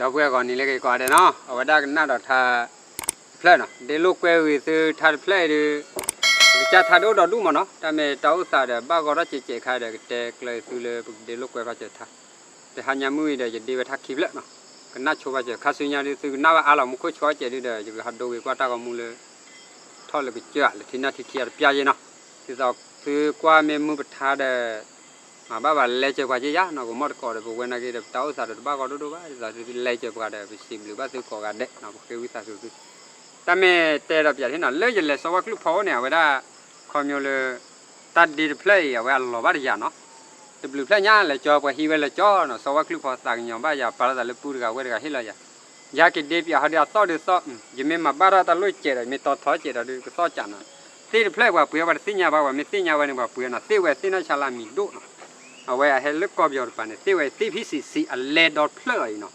ဒီပုၢ်ဝဲၢ်ဂီၤနံၤလၢက့ၤကိးဂၤဒဲးနီၤ, အဝဲဒၣ်ကနၣ်ဒီးထါတဖျၢၣ်နီၤ, ဒ့လိာ်ကွဲဂ့ၤသုထါတဖျၢၣ်အံၤဒီး ပကစၢ်ထါဒိၣ်ဒီးဒူၣ်မးနီၤ, တၢ်မ့ၢ်တၢ်အိၣ်သးဒီးဘၣ်ဂီၤထီၣ်စဲးစဲးခါဒီး ကတဲကျၢၤသုလၢပကဒ့လိာ်ကွဲဖးစၢၤထါ, တဟါညါမုၢ်အံၤဒီး ယဒ့ဝဲထါခံဖျၢၣ်နီၤ, ကနၣ်ဆိဖးစၢၤ ခါဆူညါဒုးသုကနၣ်ဘၣ်အါလီၤ မူခိၣ်ဆီကဲးဒုးဒီး ယကဟးဒိဂ့ၤကွၢ်တၢ်ဂီၤမူလၢ ထီၣ်လၢကစၢၢ်ဧါ လၢထံနၢ်ထံခံအတပျၢ်ယဲနီၤ, ဒ်သိးသုကွၢ်မ့ၢ်မုၢ်ပထါဒီး မၤဘၣ်ဘၣ်လဲၤစၢၤပှၤက့ယါနီၤ, ကမီၣ်တကိးဒီး ပဝဲနာ်က့ဒီး ပတၢ်အိၣ်သးဒီးတဘၣ်ဂီၤဒိၣ်ဒိၣ်ဘၣ်, ဒ်သိးသုလဲၤစၢၤပှၤဒီး ပစံးဘျုးဘၣ်သုကိးဂၤဒဲးနီၤ, ပဃ့ဝံသးစူၤသု, တၢ်မ့ၢ်တဲဒီးပၠးထံနီၤ, လၢယလဲၤစီဝါကျုးဖီအိၣ်န့ၣ် အဝဲဒၣ် ခီဖျိလၢ တၢ်ဒ့တဖျၢၣ်အံၤ အဝဲအလီၤဘၣ်တယၤနီၤ, တဘျုးဖျၢၣ်ညါလဲၤကၠီ ပှၤဟံးဝဲလဲၤကၠီနီၤ, စီဝါကျုးဖီသးကညီၤဘၣ်ယၤ ပာ်လီၤသးလၢပူတဂၤဝဲတဂၤဟ့ၣ်လီၤယၤ, ယဟဲက့ၤဒ့ပၠးဟီဒီးအသီၣ်ဒုးသီၣ်, ယမ့ၢ်မၤဘၣ်ထီၣ်တၢ်လိၣ်စဲးဒီး မ့ၢ်တီထီစဲးဒီးဒုးကသီၣ်ကးနီၤ, သ့ၣ်တဖျၢၣ်ပှၤပှ့ၤအီၤ ပှၤတသ့ၣ်ညါဘၣ်, ပှၤမ့ၢ်သ့ၣ်ညါဝဲန့ၣ် ပှၤပှ့ၤအီၤနီၤ, သ့ၣ်ဝဲသ့ၣ်နီၢ်ဆါလၢအမံၤဒိၣ်နီၤ, အဝဲအဟဲလၢကီၢ်ပယီၤတပၤန့ၣ် သ့ၣ်ဝဲသ့ၣ်ဖံစံးစံးအလဲဒီဖျၢၣ်အံၤနီၤ,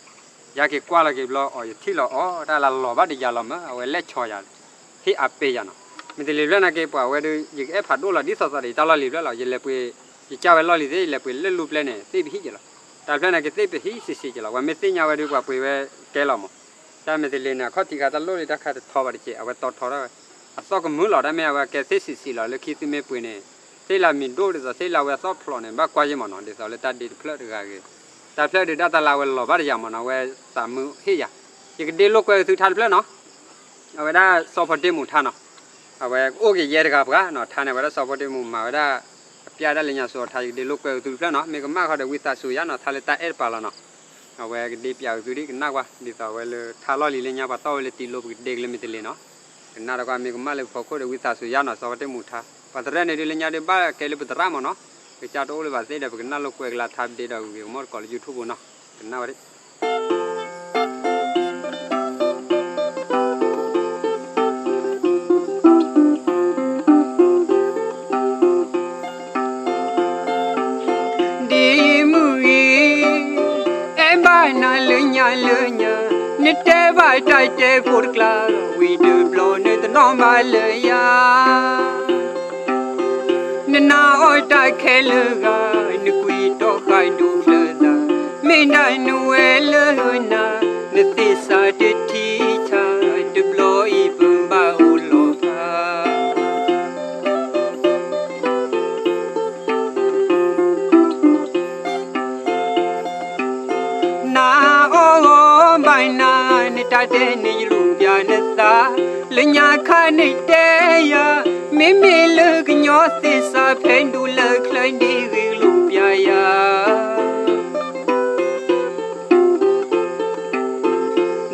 ယဟဲက့ၤကွၢ်လီၤက့ၤဘျီအီၤ ယထံၣ်လီၤအီၤ တၢ်လၢလီၤဘၣ်တယၤလီၤမး, အဝဲလဲၤဆီယၤ ဟ့ၣ်အပ့ၤယၤနီၤ, မ့ၢ်တလံၤဖျၢၣ်နာ်က့ ပှၤဝဲဒုး ယကအဲၣ်ဖးဒိၣ်လီၤ ဒ်သိးသိးဒီး ယတၢ်လီၢ်လံၤဖျၢၣ်လီၤ, ယလဲၤပှ့ၤ ယကၢ်ဝဲလီၢ်လံၤသ့ၣ် ယလဲၤပှ့ၤလၢလူပျဲၢ်န့ၣ် သ့ၣ်ပဟံၣ်က့ၤလီၤ, တၢ်ဖျၢၣ်နာ်က့သ့ၣ်ပဟံၣ်စံးစံးက့ၤလီၤ, ပှၤမ့ၢ်သ့ၣ်ညါဝဲဒုး ပှၤပှ့ၤဝဲကဲလီၤမး, တၢ်မ့ၢ်တလံၤန့ၣ် အခီၣ်ထံးခါတၢ်လိၣ်လံတၢ်ခါတထီဘၣ်တက့ၢ်, အဝဲတီထီထီၣ်ဝဲ အသီၣ်ကမုာ်လီၤ, တၢ်မ့ၢ်အဝဲကဲသ့ၣ်စံးစံးလီၤ, လၢခံသုမ့ၢ်ပှ့ၤန့ၣ် သ့ၣ်လၢအမံၤဒိၣ်ဒ်သိး သ့ၣ်လၢအဝဲအသီၣ်ဖျိးန့ၣ် ဘၣ်ကွၢ်ယဲၢ်မးနီၤ, ဒ်သိးလၢတၢ်ဒ့တဖျၢၣ်တဂၤဂ့ၤ, တၢ်ဖျၢၣ်ဒုးဒၣ်တၢ်လၢအဝဲလီၤဘၣ်တယၤမးနီၤ, အဝဲသးမုာ်ဟ့ၣ်ယၤ, ယကဒ့လိာ်ကွဲသုထါတဖျၢၣ်နီၤ အဝဲဒၣ်စီၤဖီဒ့မူးထါနီၤ, အဝဲအိၣ်က့ၤယဲၢ်တဂၤပှၤနီၤ, ထါန့ၣ် အဝဲဒၣ်စီၤဖီဒ့မူးမၤဝဲဒၣ် အပျၢ်ဒၣ်လၢညါစိၤထါ, ယကဒ့လိာ်ကွဲသုတဖျၢၣ်နီၤ, မ့ၢ်ကမၣ်ဃီဒီးဝံသးစူၤယါနီၤ, ထါလၢတၢ်အဲၣ်တပၤလီၤနီၤ, အဝဲကဒ့ပၠးသုဒ်ကနၣ်ကွၢ်, ဒ်သိးအဝဲလၢထါလီၢ်လံၤလၢညါ ပှၤတီၢ်ဝဲလၢတံၤလိၤ ပကဒ့ကလၢမ့ၢ်တလံၤနီၤ, ကနၣ်တကွၢ် မ့ၢ်ကမၣ်လၢပဖီခိၣ်ဒီးဝံသးစူၤယါနီၤ, စီၤဖီဒ့မူးထါ, ပှၤသရဲၣ်န့ၣ်ဒုးလၢညါဒုးဘၣ်ကဲလၢပသရၣ်မးနီၤ, ကစၢ်တအိၣ်လၢၤဘၣ်သ့ၣ်ဒီး ပကနၣ်လိာ်ကွဲကလၢထါပဒ့ဒီးဂ့ၤကမီၣ်တကိးလၢ YouTube ပူၤနီၤ, ကနၣ်ဝဲဒၣ် ဒ်မုၢ်ဂ့ၤ, အဲၣ်ဘၣ်နၤလၢညါလၢညါ, နတဲဘၣ်တၢ်တဲဖိတကျါ, ဝံၤတဘျီနတနီၣ်ဘၣ်လၢယၤ နနာ်အီၣ်တၢ်ခဲလၢာ်ဂၤ, နကွံာ်တီၢ်ဃာ်ဒိၣ်ချၢသး, မ့ၢ်ဒၣ်နဝဲလၢနၤ, နသ့ၣ်စးတထံၣ်ဆၣ်, တဘျီအံၤပဘၣ်အိၣ်လီၤဖး နာ်အီၣ်ဂီၢ်ဘၣ်နၤ, နတၢ်တဲန့ၣ်ယလူၤပျၢ်နသး, လၢညါခါန့ၣ်တဲယၤ, မ့မ့ၢ်လၢကညီသ့ၣ်စးဖဲဒူလၢချၢဒ်ဂ့ၤလူၤပျၢ်ယၤ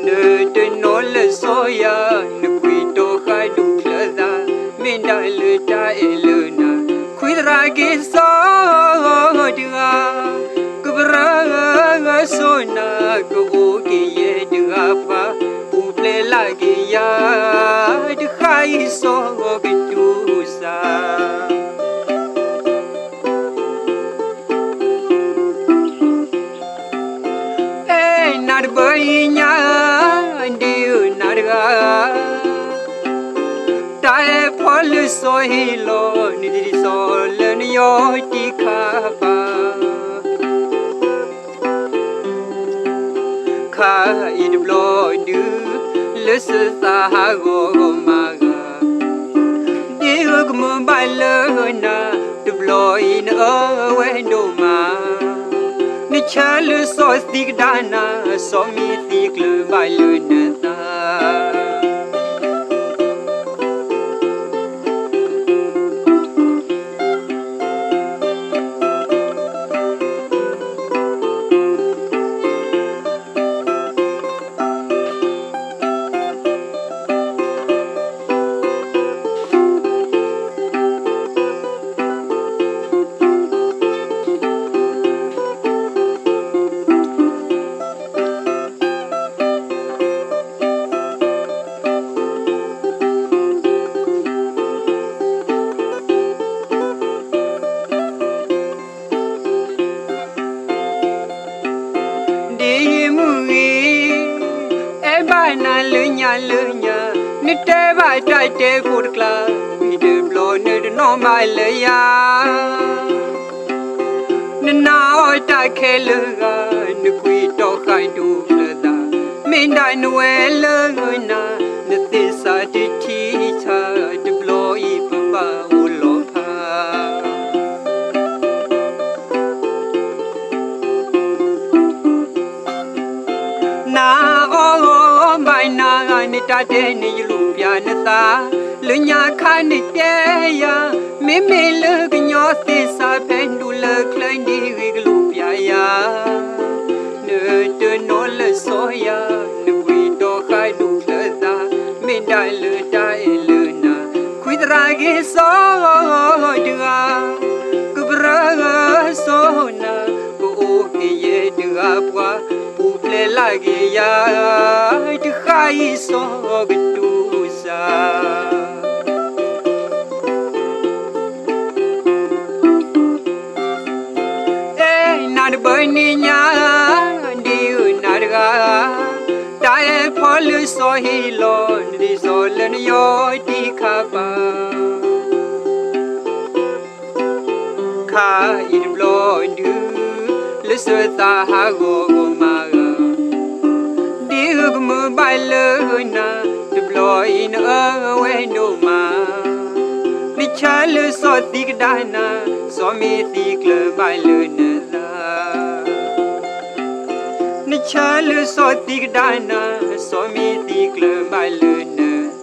နတနီၣ်လၢစီၤယၤ, နကွံာ်တီၢ်ဃာ်ဒိၣ်ချၢသး, မ့ၢ်ဒၣ်လၢတၢ်အဲၣ်လၢနၤ, ခွံသရၣ်က့ၤစီၤတဂၤ, ကဘြၢစီနၤ, ကအိၣ်က့ၤယဲၢ်တဂၤပှၤ, ပူၤဖျဲးလၢက့ၤယၤ, တဃၣ်အံၤစီၤကတူၢ်စၢ် အဲၣ်နၤတဘၢအံၤညါ, ဒ်အၢနၤတဂၤ, တၢ်အဲၣ်ဖီလၢစီၤဟ့ၣ်လီၤ, နဒ်စီၤလၢနယီၢ်တံၢ်ခါပၤ ခါအံၤတဘျီဒုး, လၢစၢၤသးဟးဂီၤဂီၤမးဂၤ, ဒ်အၢကမၢဘၣ်လၢနၤ, တဘျီအံၤနအၢဝဲဒိၣ်မး, နဆၢလၢစီၤသံကဒါနၤ, စီၤမံသံကျၢၤဘၣ်လၢနသး ဒ်မုၢ်ဂ့ၤ, အဲၣ်ဘၣ်နၤလၢညါလၢညါ, နတဲဘၣ်တၢ်တဲဖိတကျါ, ဝံၤတဘျီနတနီၣ်ဘၣ်လၢယၤ, နနာ်အီၣ်တၢ်ခဲလၢာ်ဂၤ, နကွံာ်တီၢ်ဃာ်ဒိၣ်ချၢသး နဝဲလၢနၤ နသ့ၣ်စးတထံၣ်ဆၣ် တဘျီအံၤပဘၣ်အိၣ်လီၤဖး နအီၣ်ဂီၢ်ဘၣ်နၤ မ့ၢ်တၢ်ဒဲးန့ၣ် ယလူၤပျၢ်နသး လၢညါခါနတဲယၤ မ့မ့ၢ်လၢကညီသ့ၣ်စး ဖဲဒူၣ်လၢချၢဒ်ဂ့ၤ ကလူၤပျၢ်ယၤ နတနီၤလၢစီၤယၤ နဝံၤဒီးဃးဒူၣ်ချၢသး မ့ၢ်ဒၣ်လၢတၢ်အဲၣ်လၢနၤ ခွံသရၣ်ဂ့ၤစီၤတဂၤ ကဘြၢဂၢၢ်စိနၤ ကအိၣ်က့ၤယဲတဂၤပှၤ ပူၤဖျဲးလၢက့ၤယၤ တဃၣ်အံၤစီၤကတူၢ်စၢ် အဲၣ်နၤတဘၢန့ၣ်ညါ ဒ်အနၤတဂၤ တၢ်အဲၣ်ဖီလၢစီၤဟ့ၣ်လီၤ နဒ်သိးလၢနယီၢ်တံၢ်ခါပၤ ခါအံၤတဘျီဒုး လၢစၢၤသးဟးဂီၤဂီၤမးဂၤ ဒ်အကမၢဘၣ်လၢနၤ တဘျီအံၤနအၢဝဲဒိၣ်မး နဆၢလၢစီၤသံကဒါနၤ စီၤမ့ၢ်သံကျၢၤဘၣ်လၢနသး နဆၢလၢစီၤသံကဒါနၤ စီၤမ့ၢ်သံကျၢၤဘၣ်လၢနသး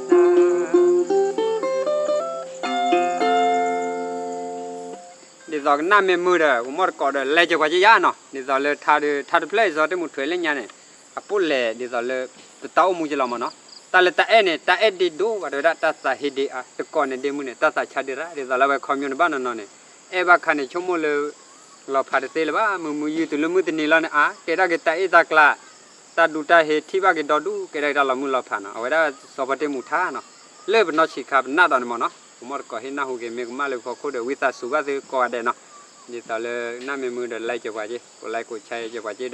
ဒ်သိးကနၣ်မ့ၢ်မုာ်ဒီး ကမီၣ်တကိးဒီး လဲၤကၢၤပှၤကယါနီၤ ဒ်သိးလၢထါဒုး ထါတဖျၢၣ်အံၤ စီၤတ့ၢ်မူထွဲလၢညါန့ၣ် အပိၣ်လဲၤဒ်သိးလၢ ပတၢ်အိၣ်မူကလီၤမးနီၤ တၢ်လၢတၢ်အဲၣ်န့ၣ် တၢ်အဲၣ်ဒ့ဒိၣ်ဘၣ်တဲဝဲဒၣ် တၢ်သးဟ့ဒ့အါ တကိးန့ၣ်ဒ့မုၢ်န့ၣ် တၢ်သးဆါဒံးရၣ် ဒ်သိးလၢဝဲခီပညီန့ၣ်ဘၣ်နီၤနီၤန့ၣ် အဲၣ်ဘၣ်ခါန့ၣ် ဆိကမိၣ်လၢ လီၤဖးတသ့လၢၤဘၣ် မုာ်မုာ်ယုၢ်တုၤလၢမုၢ်တနံၤလီၤန့ၣ် အါ ကဲဒၣ်က့ၤတၢ်အ့ၣ်တၢ်ကျါ တၢ်ဒူတၢ်ဟ့ထံၣ်ဘၣ်က့ၤဒီဒူၣ် ကဲဒၣ်က့ၤတၢ်လီၤမုၢ်လီၤဖးနီၤ အဝဲဒၣ်စီၤပီတ့ၢ်မူထါနီၤ လၢပနီၢ်ဆံးခါပနၢ်ဒီးန့ၣ်မးနီၤ ကမီၣ်တကိးဟ့ၣ်နၢ်ဟူက့ၤ မ့ၢ်ကမၣ်လၢပဖီခိၣ်ဒီး ဝံသးစူၤဘၣ်သုကိးဂၤဒဲးနီၤ ဒ်သိးလၢနၢ်မ့ၢ်မုာ်ဒီး like ကၢၤပှၤက့ၤ ကိး like ကိး share ကၢၤပှၤက့ၤဒီး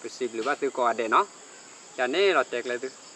ပစံးဘျုးဘၣ်သုကိးဂၤဒဲးနီၤ ယၤန့ၣ်လီၤတဲကျဲသု